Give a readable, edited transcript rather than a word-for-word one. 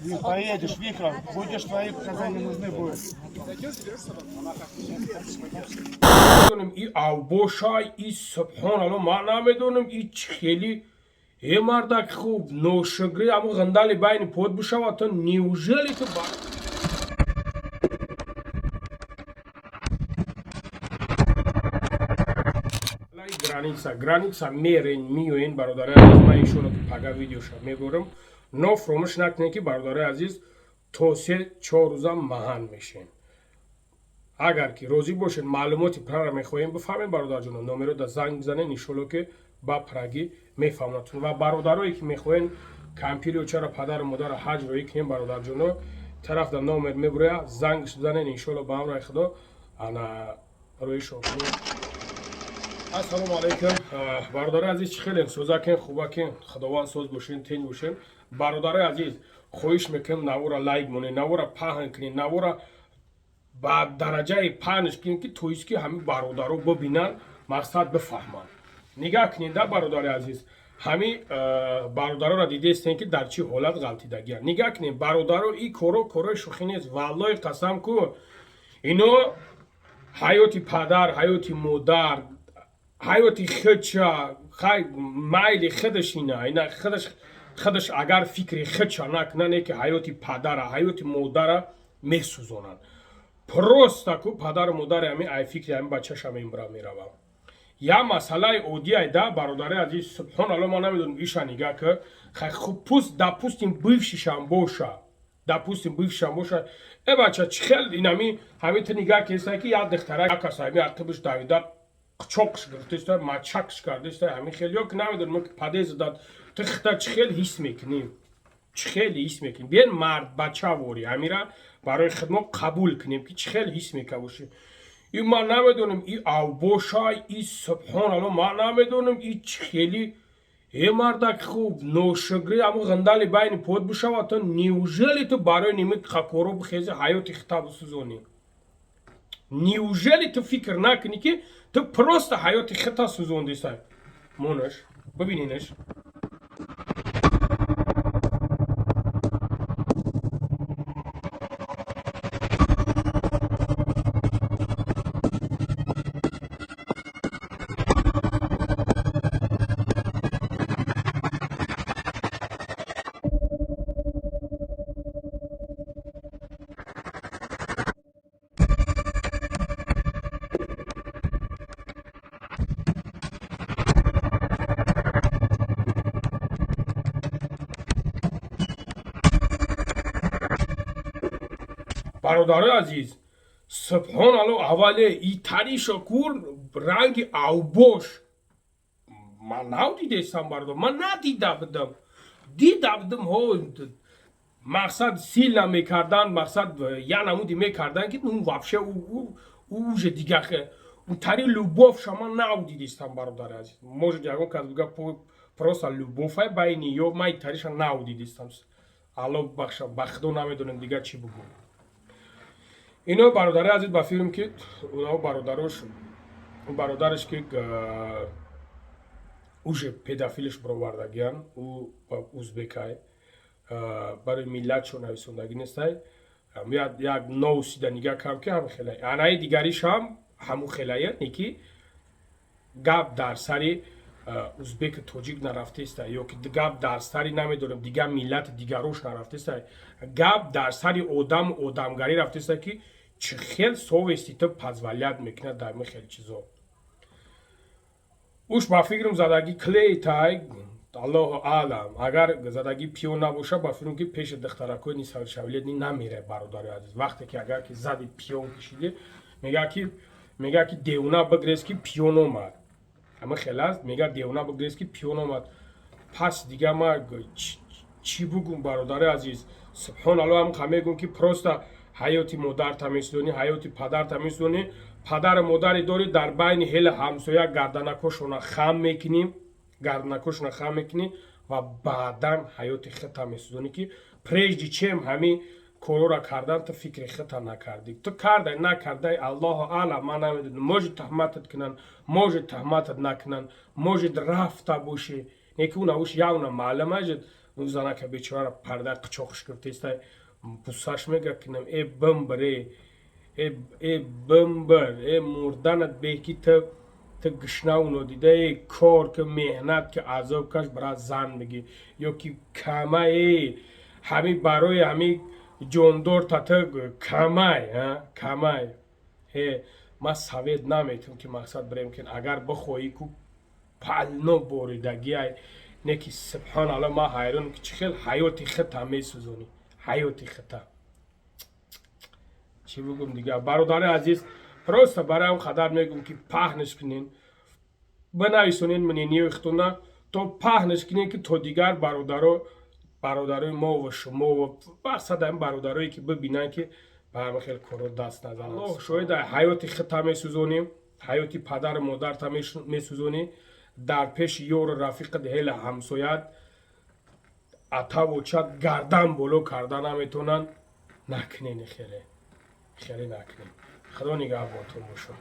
Не поедешь, Вика, будешь, твои показания нужны будут. Намедонам, и авбошай, и субҳоналло, ман намедонам, и чӣ хели е мардак хуб ношукрӣ, аму ғандали байни под бишавад. То неужели ту граница мерен, миёен? Бародари азиз, ман иншоалло ки пага видеоша меборам, но фуромӯш накунед, ки, бародари азиз, то 3-4 рӯза маҳан мешен. Агар ки розӣ бошед, маълумоти прара мехоҳем бифаҳмем, бародарҷоно, номеро да занг бизанед, иншоалло ки ба праги мефаҳмонатон. Ва бародарое ки мехоҳен кампири очара, падару модара ҳаҷ роӣ кунем, бародарҷоно, тараф да номер мебуроя, зангш бизанед, иншоалло ба амрои Худо ана роишон кунем. Ассалому алайкум, бародари азиз, чӣ хелем, сӯзакен, хубакен? Худованд соз бошен, тинҷ бошен. Бародари азиз, хоҳиш мекунем, навора лайк монед, навора паҳн кунед, навора ба дараҷаи паҳнш кунед, ки тоист ки ҳамин бародаро бибинанд, мақсад бифаҳманд. Нигаҳ кунед да, бародари азиз, ҳамин бародароро дидестем, ки дар чӣ ҳолат ғалтидагиянд. Нигаҳ кунед, бародаро, ин коро корои шӯхӣ нест. Валлоҳи қасам ку, ино ҳаёти падар, ҳаёти модар, ҳаёти худша, хай, майли худаш, ина худаш агар фикри худша накунад, не ки ҳаёти падара, ҳаёти модара месӯзонанд. Просто ку падару модари ҳамин ай фикри ҳамин бачаша мембра меравам. Я масъалаи оддиай да, бародари азиз, субҳоналло, ман намедонам, иша нигаҳ ки хай хуб, пусть, допустим, бывший шам боша, допустим, бывший шам боша. Э, бача, чӣ хел инами ҳамин ту нигаҳ кеста, ки як духтара кас ҳами ақибаш давида, қучоқш гирифтеста, мачакш кардеста, ҳамин хел ё ки намедонам, ки падез дад, ту хита чӣ хел ҳис мекунӣ, чӣ хел ҳис мекунӣ? Биен, мард бача вори ҳамира барои худ мо қабул кунем, ки чӣ хел ҳис мекабошӣ. И ман намедонам, и авбошай, и субҳоналло, ман намедонам, и чӣ хели е мардак хуб ношукрӣ, аму ғандали байни под бишавад. То неужели ту барои ними қакоро бихези, ҳаёти хита бисӯзонӣ? Неужели ту фикр накунӣ, ки ту просто ҳаёти хита сӯзондисай? Монаш бибининаш. Бародарои азиз, субҳоналло, аввале итаришо кур, ранги авбош ман нав дидестам, бародар, ман надида будам. Дида будам ҳо, мақсад сильно мекардан, мақсад я намуди мекардан, ки ну вообще уже дига тари любовь ша ман нав дидистам, бародари азиз. Может, ягон кас бига, просто любовь ай байни ё ман тариша нав дидистам. Алло бахша, ба Худо намедонем дига чӣ бугӯм. Ино, бародари азиз, ба филм ки унао бародарош, бародараш ки уже педофилш бировардагиян, ӯ узбекай, барои миллатшо нависондагӣ нестай. Як новсида нигаҳ кардам, ки ҳам хелай анаи дигаришам ҳамун хелая, не ки гап дар сари узбеку тоҷик нарафтеста, ё ки гап дар сари намедонам дигар миллати дигарош нарафтеста, гап дар сари одаму одамгарӣ рафтеста, ки чӣ хел совесть и ту позволять мекунад дар ин хел чизо. Уш ба фикрам задагӣ клейтай, аллоҳу аълам. Агар задагӣ пиён набоша, ба фикрам ки пеши духтаракои несовершеннолетний намере. Бародари азиз, вақте ки агар ки зади пиён кишидӣ, мега ки девона бигрез, ки пиён омад. Ҳама хел аст, мега девона бигрез, ки пиён омад. Пас дига ма чӣ бугум, бародари азиз? Субҳоналло, ҳам мегум, ки просто ҳаёти модарта месӯзонӣ, ҳаёти падарта месӯзонӣ. Падару модаре дорӣ, дар байни ҳели ҳамсоя гарданакошона хам мекунӣ, гарданакошона хам мекунӣ. Ва баъдан ҳаёти худта месӯзонӣ, ки прежде чем ҳамин корора кардан, ту фикри худта накардӣ. Ту кардай, накардай, Аллоҳу аълам, ман намедонам. Может, таҳматат кунанд, может, таҳматат накунанд, может, рафта бошӣ. Неки ӯ навуш явно маълум ажид. Ӯ занака бечорара парда қичоқш гирифтестай, бусаш мега кинам. Э, бимбир, э, э, бимбир, э, мурданат беҳ, ки ту гушнаву нодида. Э, кор ки, меҳнат ки, азоб каш, бара зан бигӣ ё ки кама. Э, ҳами барои ҳами ҷондор та ту камай, камай. Э, ман совет наметам, ки мақсад бирем ки агар бихоҳӣ ку пално боридагиай. Не ки, субҳоналло, ман ҳайронам, ки чӣ хел ҳаёти худта месӯзонӣ, ҳаёти худта. Чӣ бигӯм дигар, бародари азиз? Просто барои он қадар мегӯм, ки паҳнш кунен, бинависонен мнение ёи худтона, то паҳнш кунен, ки то дигар бародаро, бародарои мо ва шумо ва мақсад ҳамин бародарое, ки бибинанд, ки ба ҳама хел корро даст назананд. Аллоҳ шоҳида, ҳаёти худта месӯзонӣ, ҳаёти падару модарта месӯзонӣ, дар пеши ёру рафиқат, ҳела ҳамсоят, атаву чат гардан боло карда наметавонанд. Накунен, хеле хеле накунен. Худо нигаҳбонтон бошад.